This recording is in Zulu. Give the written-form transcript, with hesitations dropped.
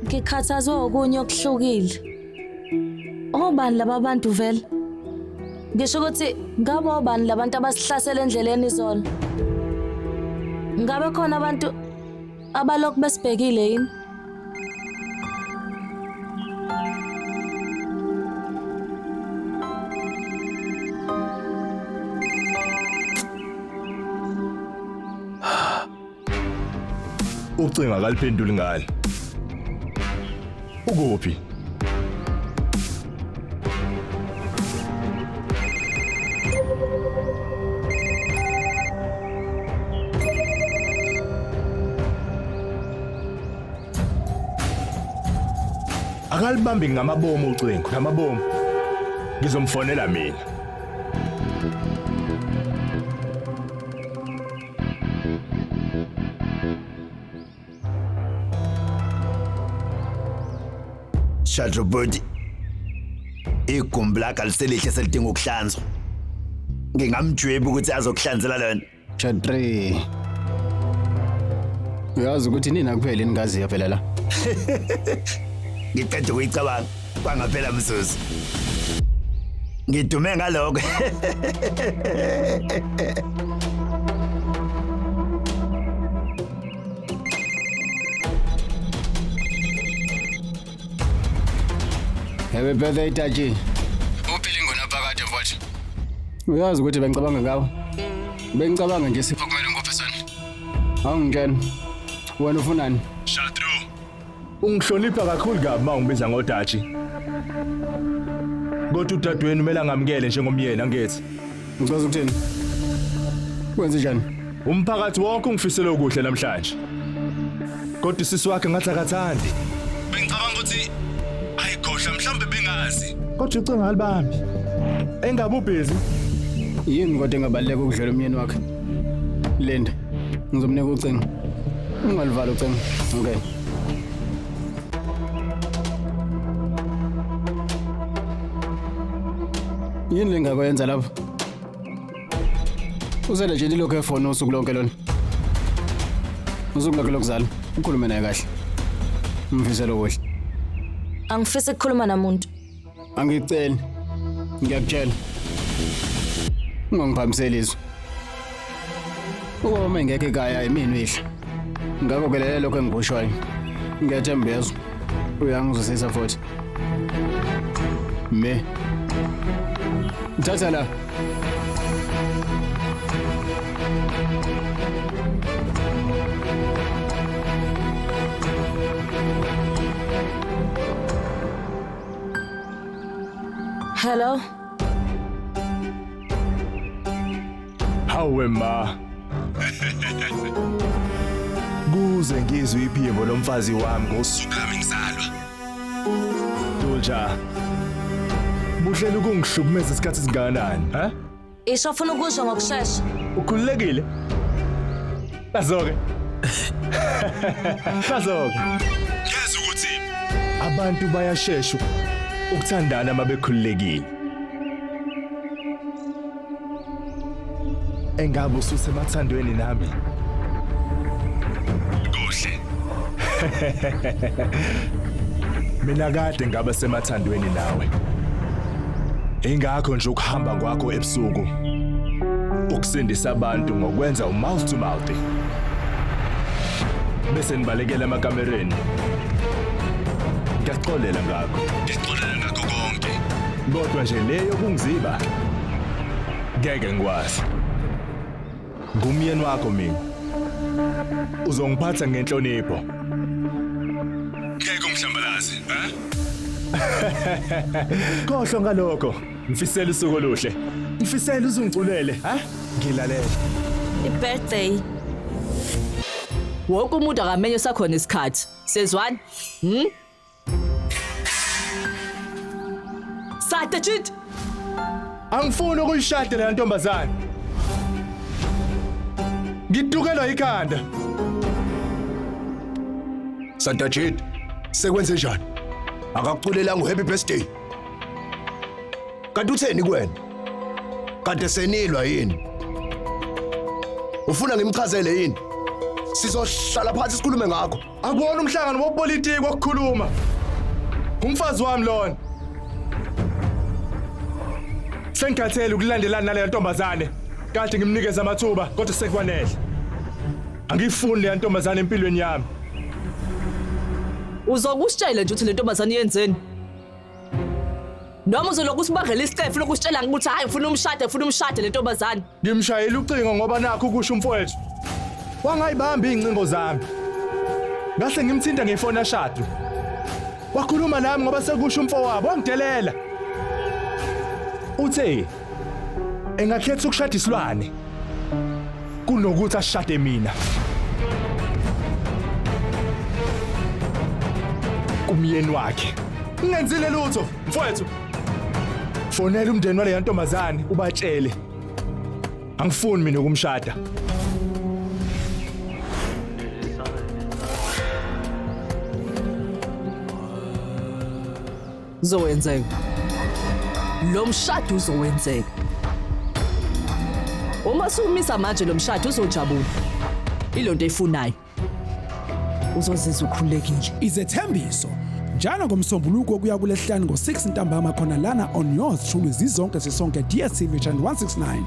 Ngikhathazwe okunye okuhlukile. Obani laba bantu vele? Ngisho ukuthi ngabe obani labantu abasihlasela endleleni izolo? Ngabe khona abantu abalokhu besibhekile yini? Ucingo akaliphenduli ngani? Ukuphi? Akalibambi ngamabomu ucingo, ngamabomu. Ngizomfonela mina. Shadroboti igumbi lakhe aliselihle selidinga ukuhlanzwa. Ngingamjwebi ukuthi azokuhlanzela lona. Chatri. Uyazi ukuthi nina kuphela engaziyo phela la. Ngiqeda ukuyicabanga kwangaphela mzuzu. Ngidume ngalokho. Happy birthday Taji. Uphile ngonaphakade mfowethu. Uyazi ukuthi bengicabanga ngawe. Bengicabanga nje sipho Kumele ngikuphe sona. awungitshela. Wena ufunani? Shatru. Ungihlonipha kakhulu kabi uma ungibiza ngodachi. Kodwa udadewenu kumele angamukele njengomyeni angithi. Ngichaza ukuthini? Wenze njani? Umphakathi wonke ungifisele okuhle namhlanje. Kodwa usisi wakhe ngathi akathandi. Bengicabanga ukuthi ayikhohlwa mhlawumbe bengazi. Kodwa ucingo alibambi. Engabe ubhizi. Yini kodwa engabaluleka ukudlula umyeni wakhe? Linda. Ngizomnika ucingo. Ungalivali ucingo. Okay. Yini lengakwenza lapho? Uzele nje lilokhu efona usuku lonke lona. Usuku lakhe lokuzalwa. Ukhulume naye kahle. Umfisele okuhle. Angifisi ukukhuluma namuntu. Angiceli. Ngiyakutshela. Ungangiphambiseli izwi. Ubaba uma engekho ekhaya yimina uyihla. Ngakho ke lalela lokho engikushoyo. Ngiyathemba uyezwa. Uyangizwisisa futhi. Me. Thatha la. Hello. Hawe ma. Kuze ngizwe iphimbo lomfazi wami ngosuku lami ngizalwa. Dulja. Buhlela ukungihlukumeza isikhathi esingakanani, ha? Isho ufuna ukusho ngokushesha. Ukhululekile? Nazo-ke. Nazo-ke. Ngezwa ukuthi abantu bayashesha ukuthandana uma bekhululekile. Engabe ususemathandweni nami? Kuhle. Mina kade ngaba semathandweni nawe. Ingakho nje ukuhamba kwakho ebusuku ukusindisa abantu ngokwenza umouth to mouth. Bese nibalekela emakamereni. Ngiyaxolela ngakho. Ngixolela ngakho konke. Kodwa nje leyo kungiziba ngeke ngikwazi. Ngumyeni wakho mina. Uzongiphatha ngenhlonipho. Ngeke ungihlambalaze, ha? Khohlwa ngalokho. Ngifisela usuku oluhle. Ngifisela uzungiculele, ha? Ngilalela. I-birthday. Wonke umuntu akamenye sakhona isikhathi. Sezwani? Sade cheat. Angifuni ukuyishada le ntombazane. Ngidukelwa ikhanda. Santa Jade, sekwenze njani? Akakuculelanga uhappy birthday. Kanti utheni kuwena? Kade senilwa yini? Ufuna ngimchazele yini? Sizohlala phansi sikhulume ngakho. Akuwona umhlangano wopolitiki wokukhuluma. Umfazi wami lona. Sengikhathele ukulandelana naleya ntombazane. Kade ngimnikeza amathuba kodwa sekwanele. Angiyifuni leya ntombazane empilweni yami. Uzokusitshela nje ukuthi le ntombazane yenzeni. Noma uzolokhu usibangela isicefe lokusitshela ukuthi hayi ngifuna umshade, ngifuna umshade le ntombazane. Ngimshayela ucingo ngoba nakho kusho umfowethu. Wangayibamba izincingo zami. Ngase ngimthinta ngefoni yashadu. Wakhuluma nami ngoba sekusho umfowabo wangidelela. Uthe engakhetha ukushada isilwane kunokuthi ashade mina. Kumyeni wakhe. Ngingenzile lutho mfowethu. Fonela umndeni wale ntombazane ubatshele. Angifuni mina ukumshada. Uzowenzeka. Lo mshado uzowenzeka. Uma sumisa manje lo mshado uzojabula. Ilonto eyifunayo. Uzozizwa ukhululekile. Izethembiso njalo ngoMsombuluko kuya kulesihlanu ngo-6 ntambama khona lana on yours truly zizonke sisonke DStv channel 169.